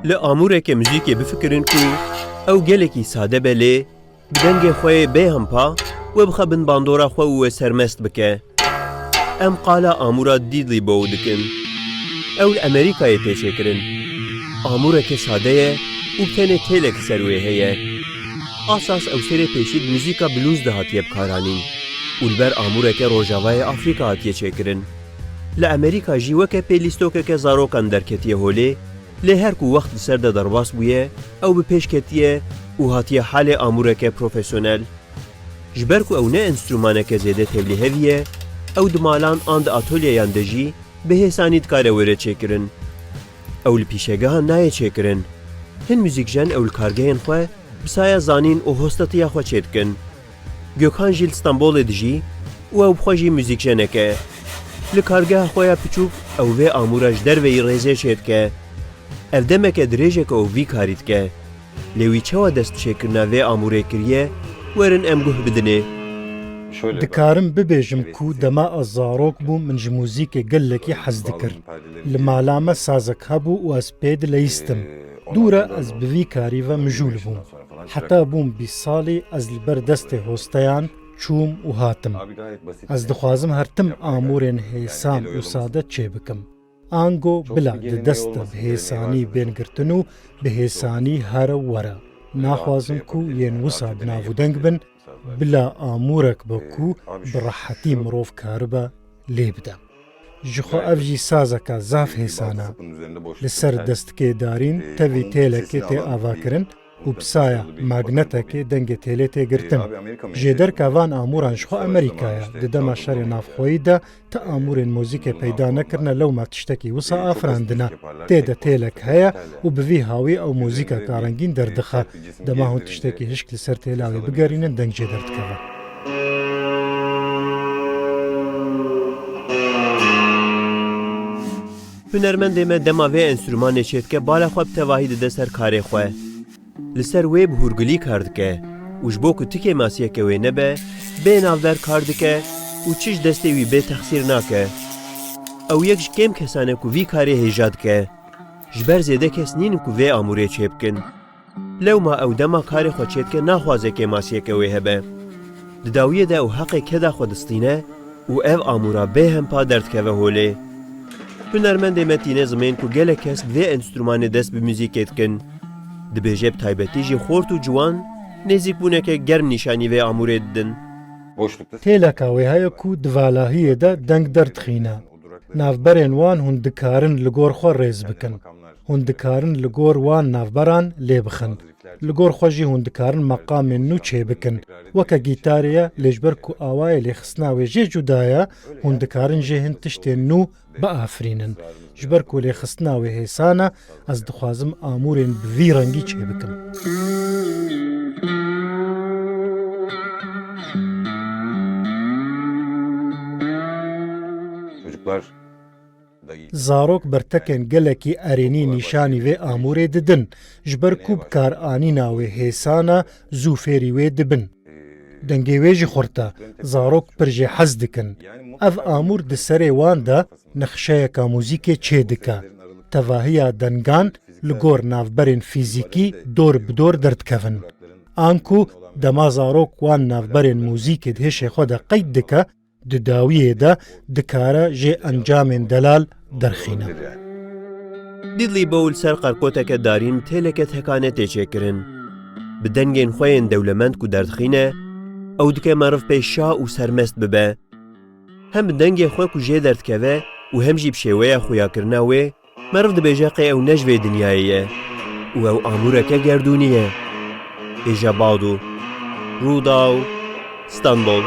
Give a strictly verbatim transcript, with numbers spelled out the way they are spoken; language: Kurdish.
Li amûreke muzîkê bifikirin ku ew gelekî sade be lê bi dengê xwe yê bêhempa we bixe bin bandora xwe û we sermest bike. Em qala amûra Diddley Bow dikin. Ew li Amerîkayê tê çêkirin. Amûreke sade ye û bi tenê têlek li ser wê heye. Asas ew serê pêşî di muzîka blues de hatiye bikaranîn û li ber amûreke rojavayê Afrîka hatiye çêkirin. Li Amerîka jî weke pêlîstokeke zarokan derketiye holê, lê her ku wext li ser de derbas bûye, ew bi pêş ketiye û hatiye halê amûreke profesyonel. Ji ber ku ew ne enstrûmaneke zêde tevlîhevî ye, ew di malan an di atolyeyan de jî bi hêsanî dikare were çêkirin. Ew li pîşegehan nayê çêkirin. Hin muzîkjen ew li kargehên xwe bi saya zanîn û hostetiya xwe çêdikin. Gökhan jî li Stenbolê dijî û ew bi xwe jî muzîkjenek e. Li kargeha xwe ya piçûk ew vê amûra ji derveyî rêzê çêdike. Ev demeke dirêj e ku ew vî karî dike. Lê wî çawa dest bi çêkirina vê amûrê kiriye, werin em guh bidinê. Dikarim bibêjim ku dema ez zarok bûm, min ji muzîkê gelekî hez dikir. Li mala me sazek hebû û ez pê dileyistim. Dû re ez bi vî karî ve mijûl bûm. Heta bûm bîst salî ez li ber destê hosteyan çûm û hatim. Ez dixwazim her tim amûrên hêsan û sade çêbikim. Ango bila di dest de bi hêsanî bên girtin û bi hêsanî here û were. Naxwazim ku yên wisa bi nav û deng bin, bila amûrek be ku bi rehetî mirov karibe lê bide. Ji xwe ev jî sazeka zaf hêsan e. Li ser destikê darîn tevî têlekê tê avakirin û bi saya magnetekê dengê têlê tê girtin. Jêderka van amûran ji xwe Amerîka ye. Di dema şerê navxweyî de ti amûrên muzîkê peyda nekirine, lewma tiştekî wisa afirandine. Tê de têlek heye û bi vî hawî ew muzîka karengîn derdixe. Dema hûn tiştekî hişk li ser têla wê bigerînin, deng jê derdikeve. Hunermendê me dema vê enstrûmanê çêdike, bala xwe bi tevahî dide ser karê xwe. Li ser wê bi hûrgilî kar dike û ji bo ku ti kêmasiyeke wê nebe, bê navber kar dike û çi ji destê wî bê texsîr nake. Ew yek ji kêm kesan e ku vî karê hêja dike. Ji ber zêde kes nînin ku vê amûrê çêbikin. Lewma ew dema karê xwe çêdike naxwaze kêmasiyeke wê hebe. Di dawiyê de ew heqê keda xwe distîne û ev amûra bêhempa derdikeve holê. Hunermendê me tîne zimên ku gelek kes bi vê enstrûmanê dest bi muzîkê dikin. Dibêje bi taybetî jî xort û ciwan nêzîkbûneke germ nîşanî vê amûrê didin. Têleka wê heye ku di valahiyê de deng derdixîne. Navberên wan hûn dikarin li gor xwe rêz bikin. Hûn dikarin li gor wan navberan lê bixin. Li gor xwe jî hûn dikarin meqamên nû çêbikin. Weke gîtarê ye, lê ji ber ku awayê lêxistina wê jê cuda ye, hûn dikarin jê hin tiştên nû biafirînin. Ji ber ku lêxistina wê hêsan e, ez dixwazim amûrên bi vî rengî çêbikim. Zarok bertekên gelekî erênî nîşanî vê amûrê didin, ji ber ku bikaranîna wê hêsan e, zû fêrî wê dibin. Dengê wê jî xurt e, zarok pir jê hez dikin. Ev amûr di serê wan de nexşeyeka muzîkê çêdike. Tevahiya dengan li gor navberên fîzîkî dor bi dor derdikevin. Anku dema zarok wan navberên muzîkê di hişê xwe de qeyd dike, di dawiyê de dikare jê encamên delal derxîne. Diddley Bow li ser qerkoteke darîn bi têleke thekane tê çêkirin. Bi dengên xwe yên dewlemend ku derdixîne, ew dike meriv pê şa û sermest bibe. Hem bi dengê xwe ku jê derdikeve û hem jî bi şêweya xuyakirina wê, meriv dibêje qey ew ne ji vê dinyayê ye û ew amûreke gerdûnî ye. Hêja bado, Rûdaw, Stenbol.